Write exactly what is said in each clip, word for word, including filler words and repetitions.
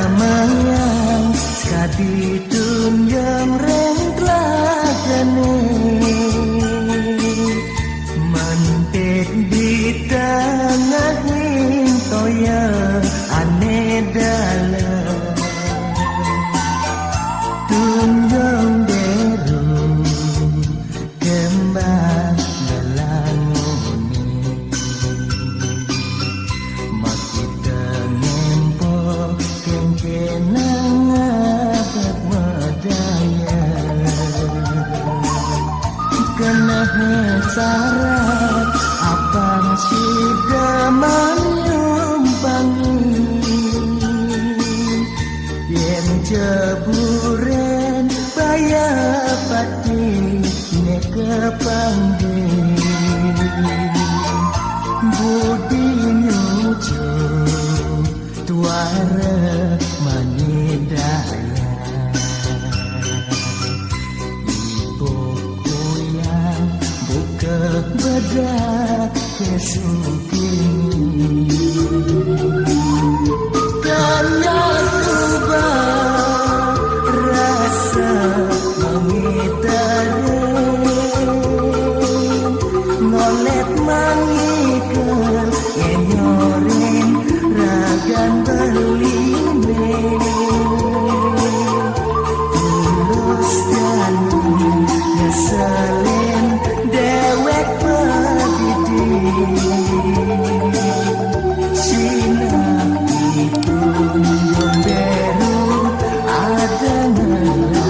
Nirgamayang kaditun yang rengklagane, mantit di tengahing toya ane dalan. Tunjung beru kembang ngelangune, makita ngempo kengkenang abad wadaya. Keneh sarat abang sida manyumpangi, yen jeburen baya pati ne kepanggih. Budi nyucu tuara manidaya. Ibu kuyang buka bedak kesungkini. Tanya suba rasa mangitare, ngolet mangikel ngenyorin ragan beline. Tulus dan nyeselin dewek pedidi. Sinapipun jomberu ada ngelah.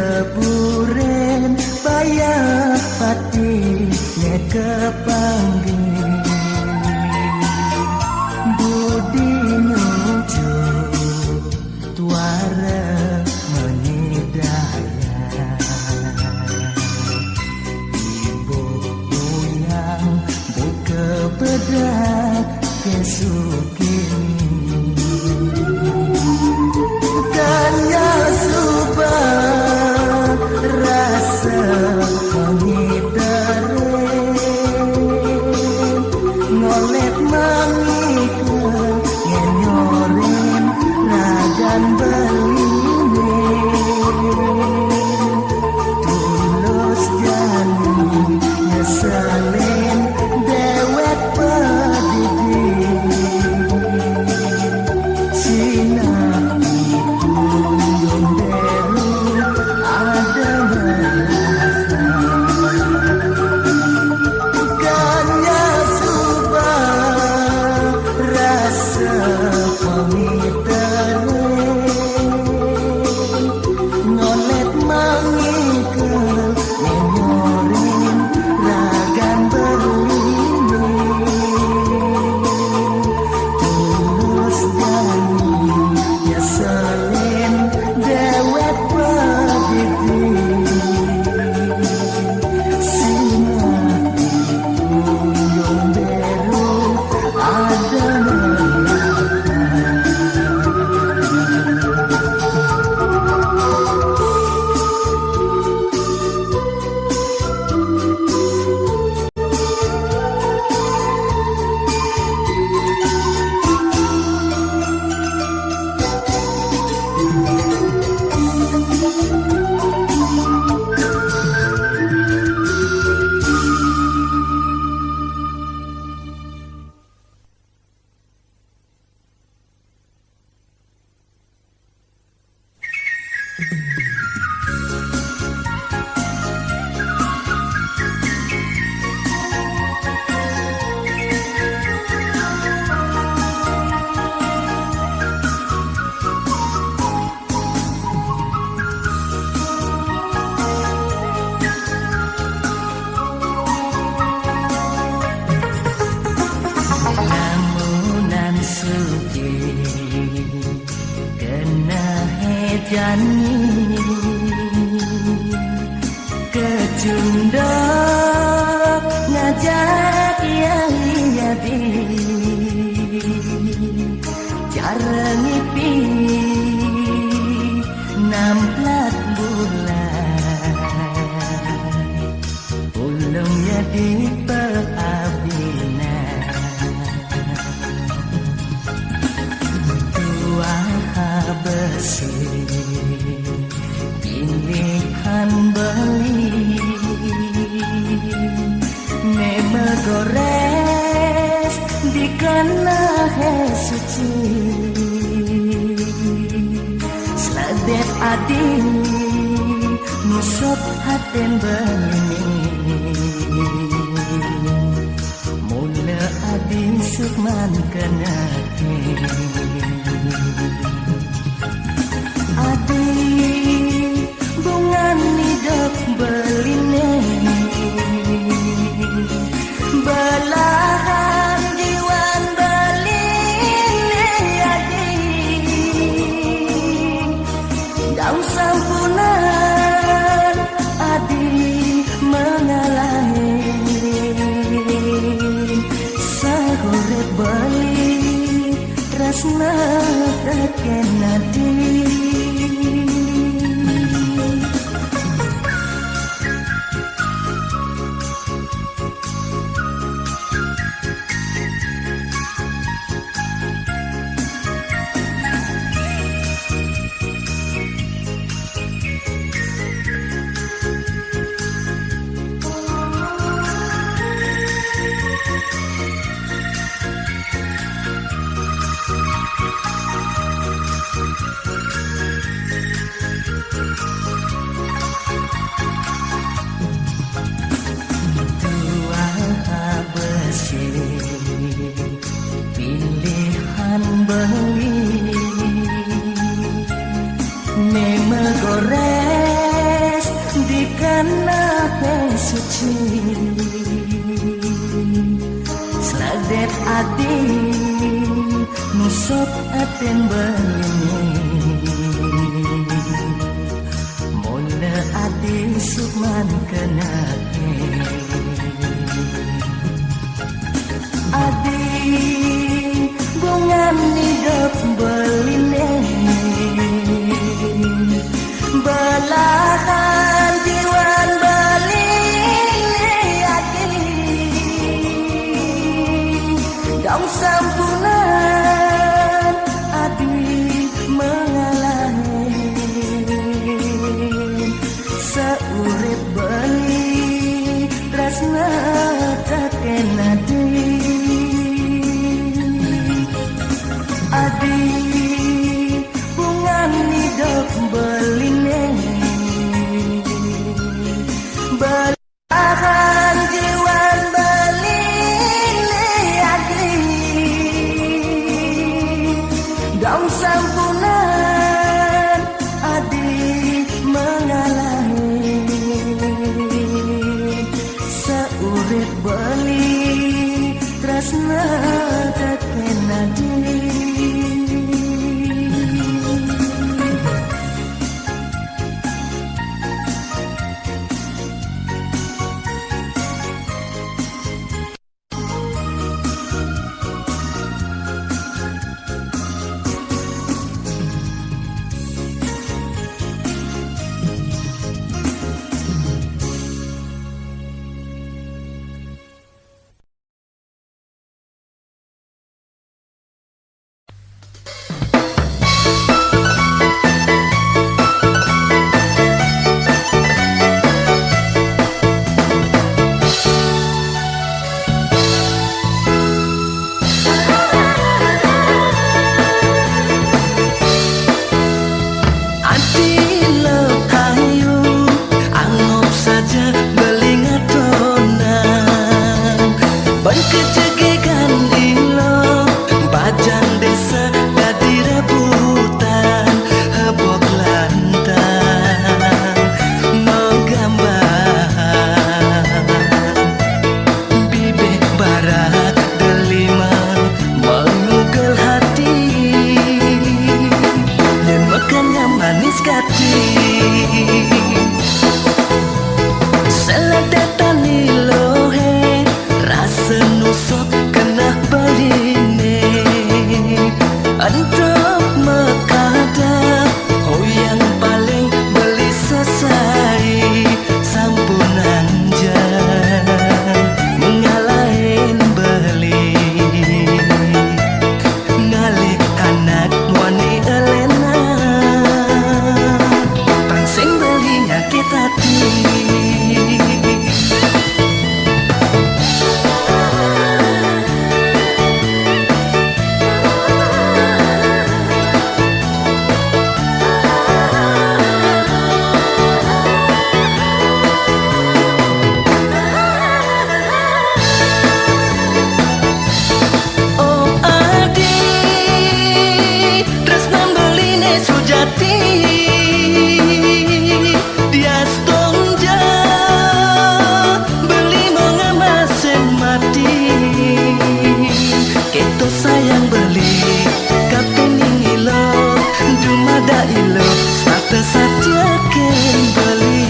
Buren payah pati ne kepanggih. Budi nyucu tuara menidaya. Ibu puyang buka bedah kesukin. Kanya suba rasa pengitare. Ngolek mangika ngenyorin ragan beline. Tulus jani nyeselin dewek pedidi. Sina itu yonderu ada merasa. Kanya suba rasa pemitaran. Nolek mangikel memorin ragan berlini. Tulus dani nyeselin dewek pedidi. Singa itu yonderu ada merasa. Lamunan suci kena hejani. Kecunda ngajak yang jadi. Cara ngipi namplat bulan. Ulung ya di peabina. Dua habesi pilihan beli. Meme gores dikena he suci. Seledet adi musot haten beli. Mula adi sukman kena. Adi bungan idok beline. Belahan diwan beline adi. Daun sampunan adi mengalahin. Sagorek beli tresna Kana suci, sladet adi, nusok aten beli. Mona adi sukman kenake. Adi, bungan nidok beline. Belahan jiwan beline adi. Dong sampunan adi mengalahin. Saurip beli tresna taken adi. Adi, bungan nidok beline. Belahan jiwan beline adi. Dong sampunan adi mengalahin. Saurip beli tresna taken adi. Adi lo ayu, anggap saja belingatonang. Bengkecegegan ilo, bajang desa dadi rebutan, hebok lantang megambang. Bibih barak delima mengugel hati, nyen mekannya manis kati. Seletetan ilohe, rasa nusok kenah beline. Entuk mekada, hoyang paling beli sesai, sampunang ja mengalahin beli. Ngalih anak muani Elena, pang sing beli nyakit hati. Oh adi, tresnan beline sujati. Diastong ja beli mengemasin mati. Keto sayang beli, kapining ilo, dumada ilo, sata satia ken beli.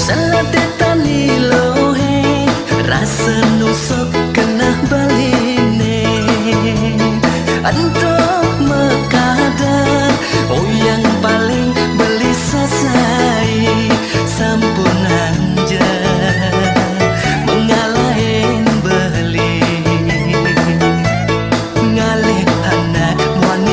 Seletetan ilohe, rasa nusok kenah beline. Entuk mekada, hoyang paling beli sesai, sampunang ja mengalahin beli. Ngalih anak muan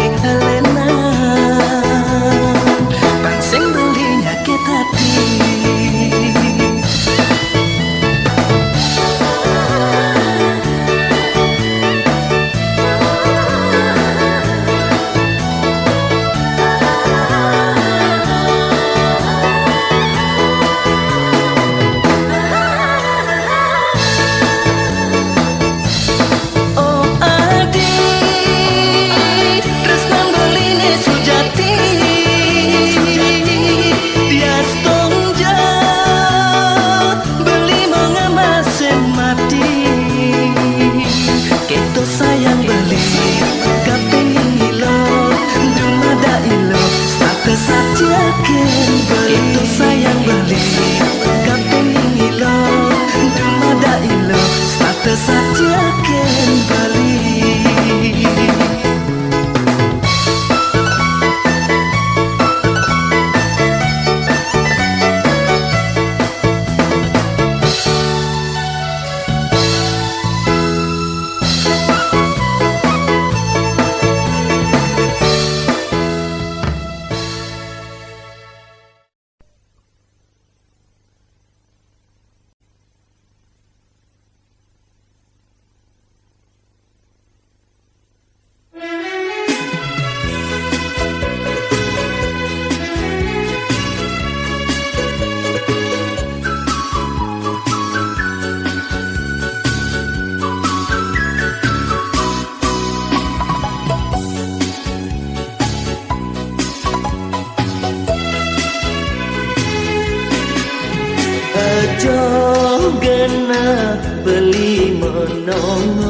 kena beli menongos,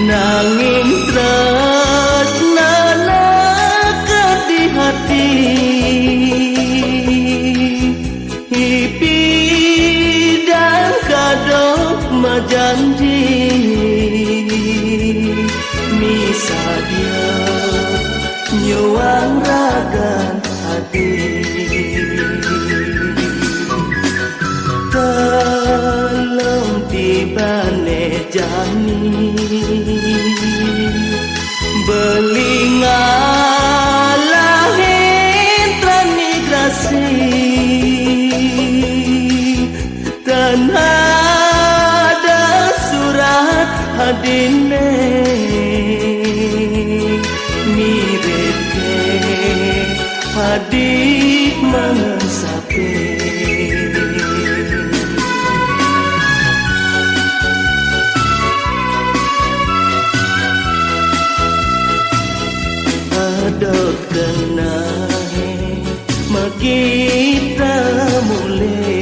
nanging tresnana ke di hati. Ipidang kado majanji, misadia nyuang ragan adi. Telung tibane jani, beli ngalahin transmigrasi. Tan ada surat adine, mirip ke adi mangen sapi. Adot kenahe makita mule,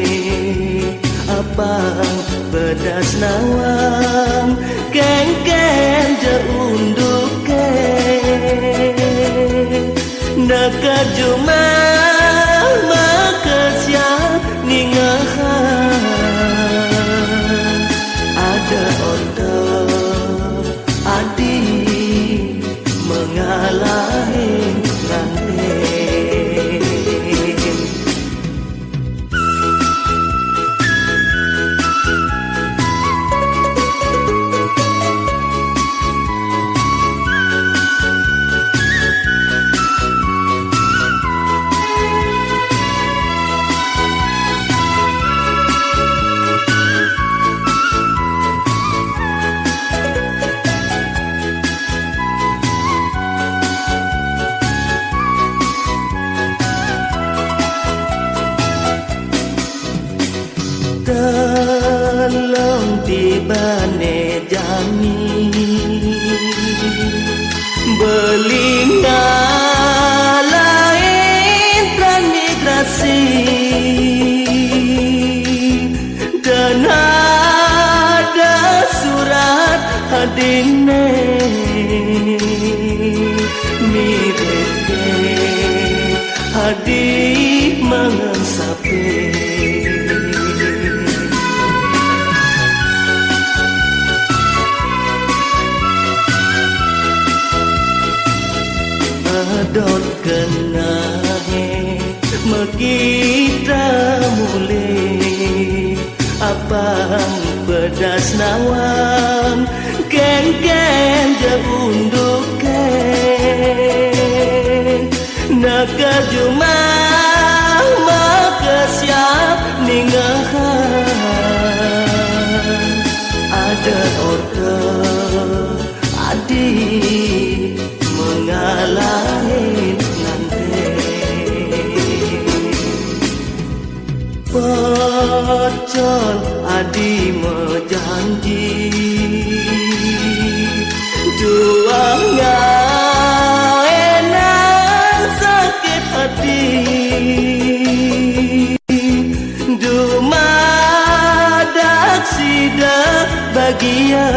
apang pedas nawang kengken je unduke. Naka jumah makesian ningahan, ada orta adi mengalahin nganten. Telung tibane jani, beli ngalahin transmigrasi. Dan ada surat adine, mirip ke adi mangen sapi. Adot kenahe makita mule, apang pedas nawang kengken je unduke. Naka jumah makesian ningahan, ada orta adi mengalahin nganten. Pecel adi mejanji, juang ngaenan sakit hati. Dumadak sida bagia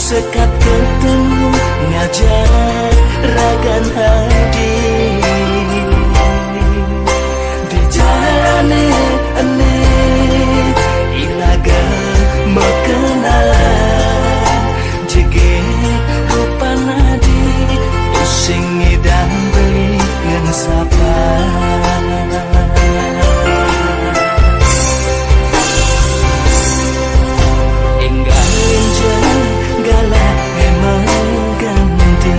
Sekat ketemu ngajak ragan adi di jalan ene ilaga mengenal jege rupan adi using idang beli ngen sapa. Enggak enjang galak memang ganti.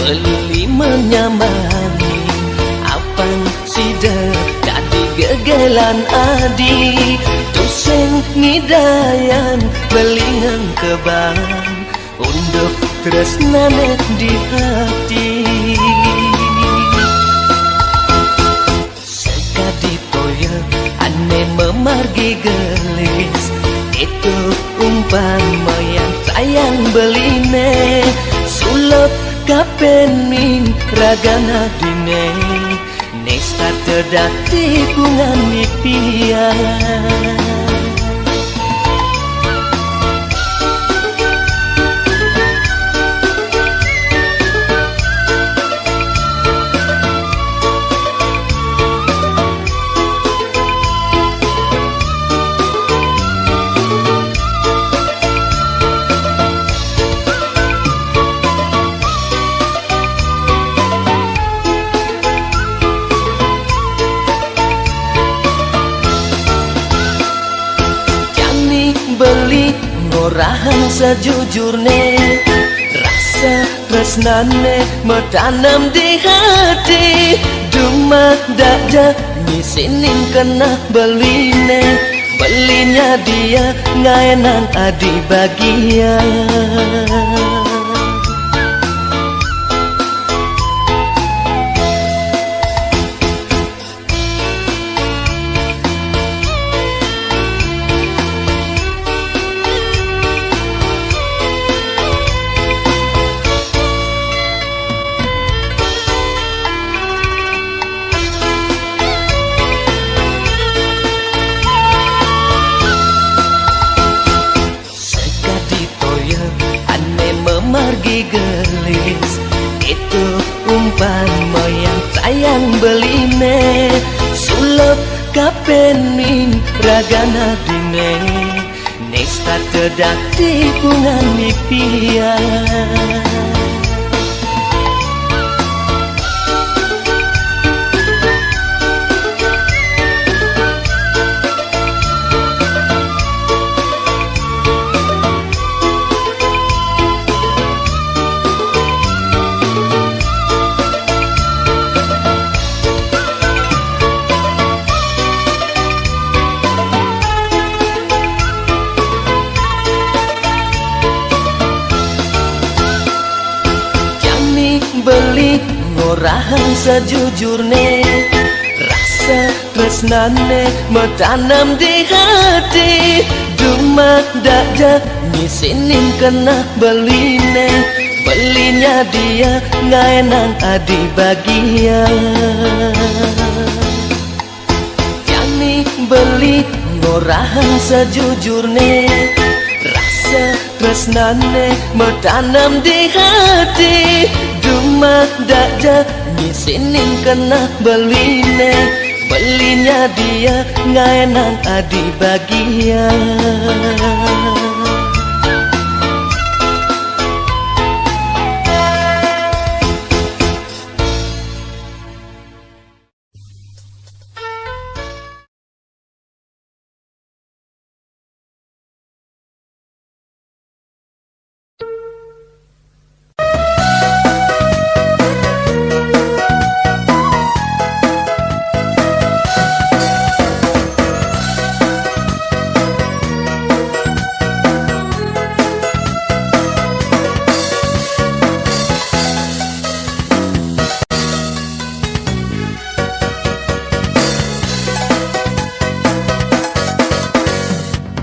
Beli menyamani apang sida dadi gegelan adi, tusing ngidayan beli ngengkebang unduk tresnane di hati. Sekadi toya ane memargi gelis, itu umpama yang sayang beline, sulap kapening ragana dine, nesta tedati bungan nipian. Jani beli ngorahang sajujurne, rasa tresnane metanam di hati, dumah dak ja ngisinin kenah beline, belinya dia ngaenang adi bagian. Sekadi toya ane memargi gelis, itu umpama yang sayang beline, sulap kapening ragana dine, nesta tedati bungan nipian. Jani beli ngorahang sajujurne, rasa tresnane metanam di hati, dumah dak ja ngisinin kenah beline, belinya dia ngaenang adi bagian. Jani beli ngorahang sajujurne, rasa tresnane metanam di hati, dumah dak ja ngisinin kenah beline, belinya dia ngaenang adi bagian.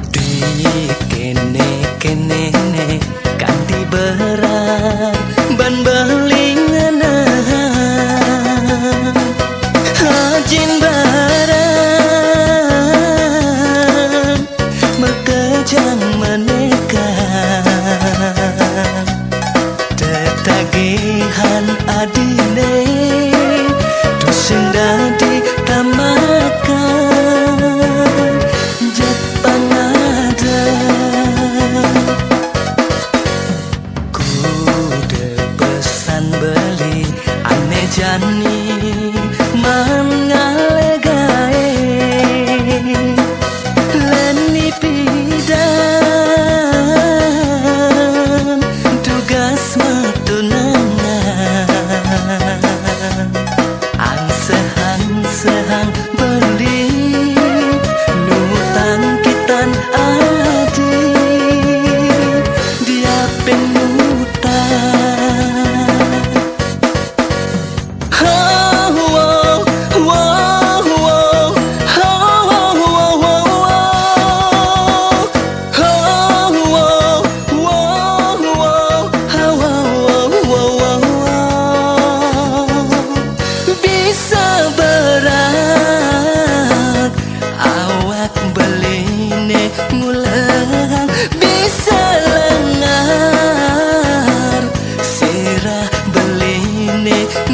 Di kene-kene ne kanti berat ban belingan hajin barat. Makejang maneka tetagihan adine, tusing dadi tamakan jat pangadan. Kuda pesan beli ane jani man ngale gae. Leni pidan tugas metu nengah.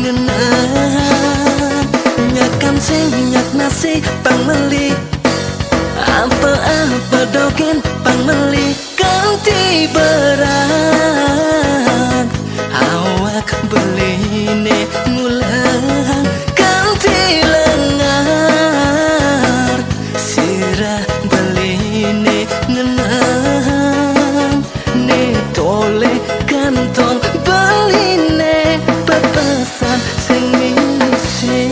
Ngenang, nyakan sing nyak nasi pang meli. Apa-apa dogén pang meli kanti berat. Awak beliné ngulang kanti lengar. Sirah beliné ngenang. Né toleh kantong beliné pepesan sing misi.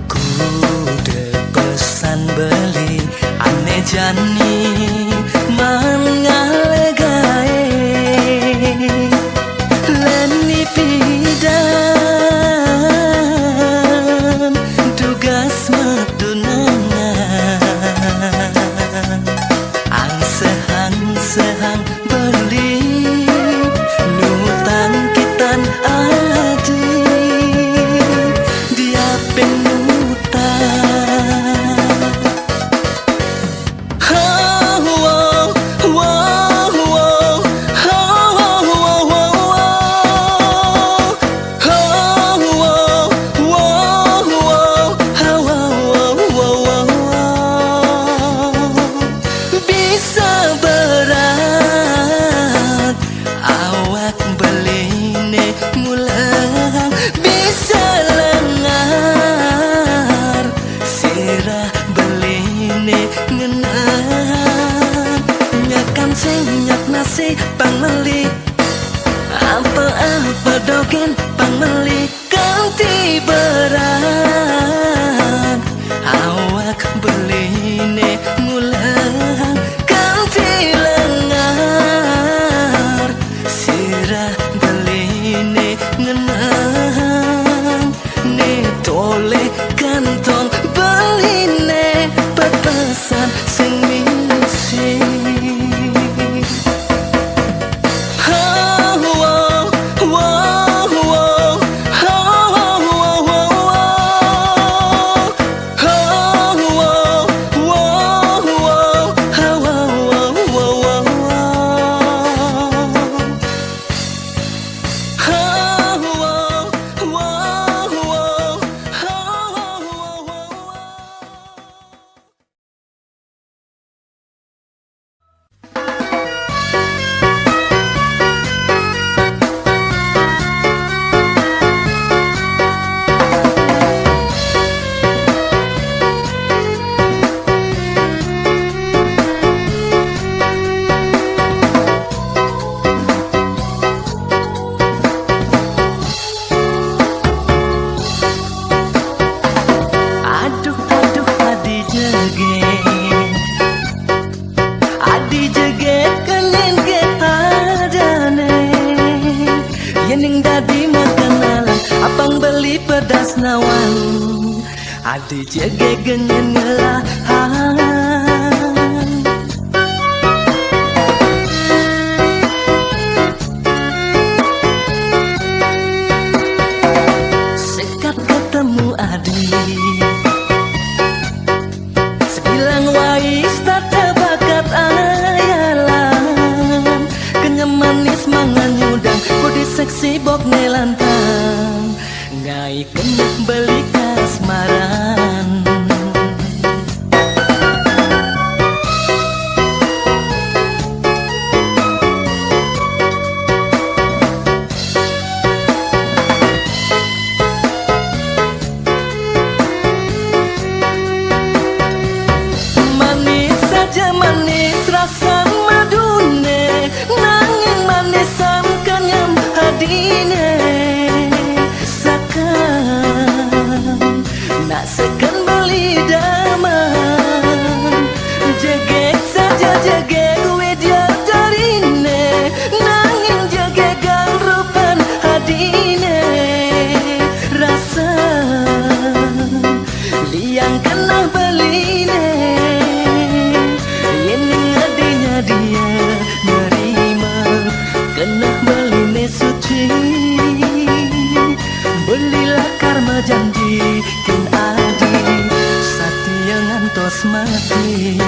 Kuda pesan beli ané jani man ngalegaé. Leni pidan tugas matunangan. Angsehang-sehang beli nutang kitan adi. Dia ping nutang. Bisa berat awak beliné mulang, bisa lengar sirah beliné ngenang. Nyakan sing nyak nasi pang meli. Apa-apa dogén pang meli kanti berat. Awak beliné ngulang kanti lengar. Sirah beliné ngenang. Né toleh kantong beliné pepesan sing misi. Aduh, aduh, adi jegég. Adi jegég kenyén gé adané. Yén ning dadi makan alang, apang beli pedas nawang. Adi jegég kenyén ngelahan. Sekat ketemu adi. Sebilang wais tak terbakat ayalan. Kenyam manis mangan nyudang, budi seksi bok né lantang. Ngai kenyah beli kasmaran. Manis saja manis rasa maduné, nanging manisan kenyam adiné. Sakan, nak sakan beli daman. Jegég saja jegég widya dariné, nanging jegégan rupan adiné. Rasa lia mati.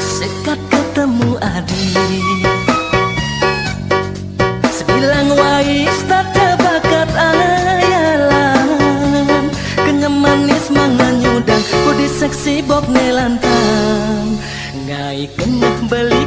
Sekat ketemu adi, sebilang wais tak terbakat ayalan. Kenyam manis manganyudan, ku di seksi bok nelantan. Ngai kena beli